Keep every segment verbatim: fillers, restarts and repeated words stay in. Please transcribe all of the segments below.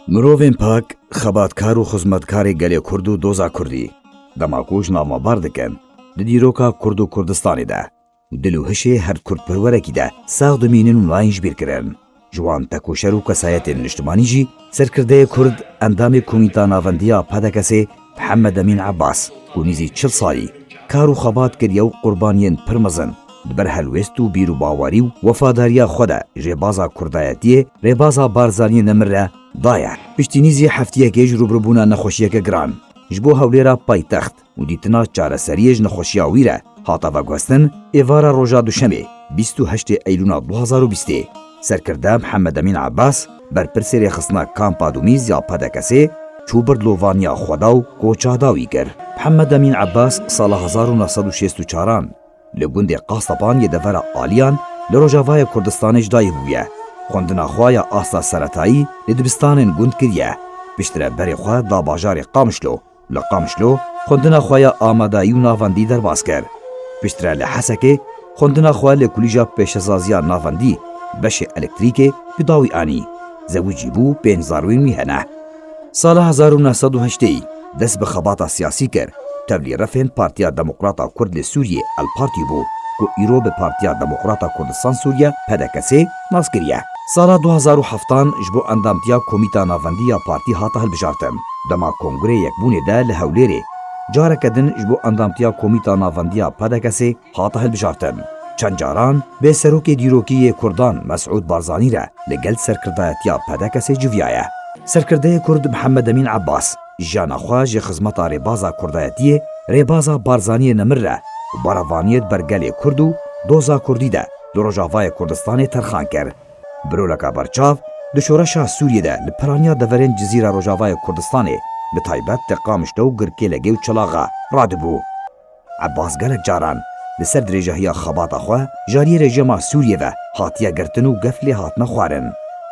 Mirovên pak, xebatkar û xizmetkarê gelê Kurd û doza Kurdî, dema ku ji nav me bar dikin, di dîroka Kurd û Kurdistanê de û dil û hişê her Kurdperwerekî de sax dimînin û nayên ji bîr kirin. Ji wan tekoşer û kesayetên niştimanî jî serkirdeyê Kurd, endamê Komîta Navendî ya P D K S'ê Mihemed Emîn Ebbas, ku nîzî çil salî kar û xebat kiriye û qurbaniyên pir mezin di ber helwêst û bîr û bawerî û wefadariya xwe de ji rêbaza Kurdayetiyê, rêbaza Barzaniyê nemir re daye. Piştî nîzî heftiyekê ji rûbirûbûna nexweşiyeke giran ji bo Hewlêra paytext û dîtina çareseriyê ji nexweşiya wî re hate veguhestin, êvara roja Duşemê, bîst û heştê Eylûna du hazar û bîstê, serkirde Mihemed Emîn Ebbas, berpirsê rêxistina Kampa Dumîz ya P D K S'ê, çû birdilovaniya xwe da û koça dawî kir. Mihemed Emîn Ebbas sala hezar û neh sed û şêst û çaran li gundê Qastepan yê devera Aliyan li rojavayê Kurdistanê ji dayik bûye. Xwendina xwe ya asta seretayî li dibistanên gund kiriye. Piştre berê xwe da bajarê Qamişlo. Li Qamişlo xwendina xwe ya amadayî û navendî derbas kir. Piştre li Hesekê xwendina xwe li Kulîja Pêşesaziya Navendî, beşê elektrîkê, bi dawî anî. Zewicî bû, pênc zarwên wî hene. Sala hezar û neh sed û heştê dest bi xebata siyasî kir. Tevlî refên Partiya Demokrata Kurd li Sûriyê, El Partî bû, ku îro bi Partiya Demokrata Kurdistan Sûriye, P D K S'ê, nas kiriye. Sala du hazar û heftan ji bo endamtiya Komîta Navendî ya Partî hate hilbijartin. Dema Kongreyê Yekbûnê de li Hewlêrê, careke din ji bo endamtiya Komîta Navendî ya P D K S'ê hate hilbijartin. Çend caran bê serokê dîrokî yê Kurdan Mesûd Barzanî re li gel serkirdayetiya P D K S'ê civiyaye. Serkirdeyê Kurd Mihemed Emîn Ebbas jiyana xwe ji xizmeta rêbaza Kurdayetiyê, rêbaza Barzaniyê nemir re û berevaniyê di ber gelê Kurd û doza Kurdî de di Rojavayê Kurdistanê terxan kir. Bi roleka berçav di şoreşa Sûriyê de li piraniya deverên Cizîra Rojavayê Kurdistanê, bi taybet di Qamişlo û Girkêlegê û Çilaxa radibû. Ebbas gelek caran li ser dirêjahiya xebata xwe ji aliyê rejîma Sûriyê ve hatiye girtin û gef lê hatine xwarin.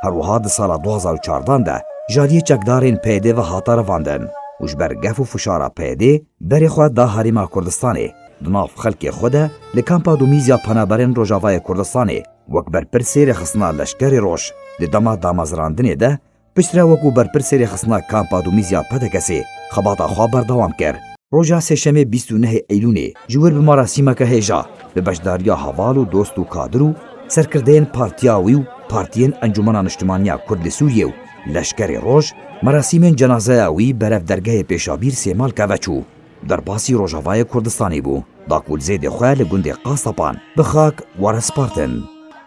Her wiha di sala du hazar û çardan de ji aliyê çekdarên P Y D ve hate revandin û ji ber gef û fişara P Y D berê xwe da Herêma Kurdistanê. Di nav xelkê xwe de li Kampa Dumîz ya Penaberên Rojavayê Kurdistanê wek berpirsê rêxistina Leşkerê Roj di dema damezrandinê de, piştre wekû berpirsê rêxistina Kampa Dumîz ya P D K S'ê xebata xwe berdewam kir. Roja Sêşemê bîst û nehê Eylûnê ji wir bi merasîmeke hêja, bi beşdariya heval û dost û kadir û serkirdeyên partiya wî û partiyên Encûmena Niştimanî ya Kurd li Sûriyê û Leşkerê Roj, merasîmên cenazeya wî berev dergehê Pêşabîr Sêmalke ve çû. Derbasî Rojavayê Kurdistanê bû, da ku li zêdê xwe li gundê Qastepan bi xak were spartin.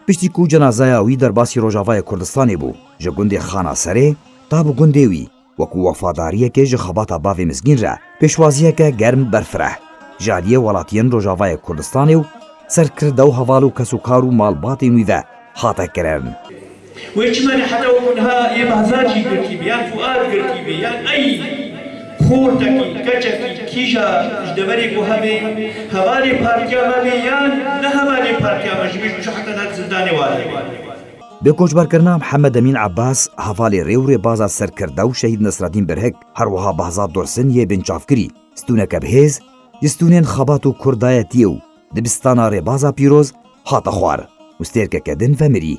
Piştî ku cenazeya wî derbasî Rojavayê Kurdistanê bû, ji gundê Xana Serê ta bi gundê wî, wekû wefadariyekê ji xebata bavê mizgîn re, pêşwaziyeke germ berfireh ji aliyê welatiyên Rojavayê Kurdistanê û serkirde û heval û kesûkar û malbatên wî ve hate kirin. Wê çima ne heta wekû niha yê behzar jî girtî bî, yan Fuad girtî bî, yan ey xortekî, keçekî, kîja ji deverê ku hebê, hevalê partiya me bê, yan ne hevalê partiya me, ji bîr çû heta niha di zindanê ware bê. Bi koçberkirina Mihemed Emîn Ebbas, hevalê rê û rêbaza serkirde û şehîd Nesreddîn Birhik, her wiha Behzad Dursin yê binçavkirî, stûneke bi hêz ji stûnên xebat û kurdayetiyê û dibistana rêbaza pîroz hate xwar û stêrkeke din vemirî.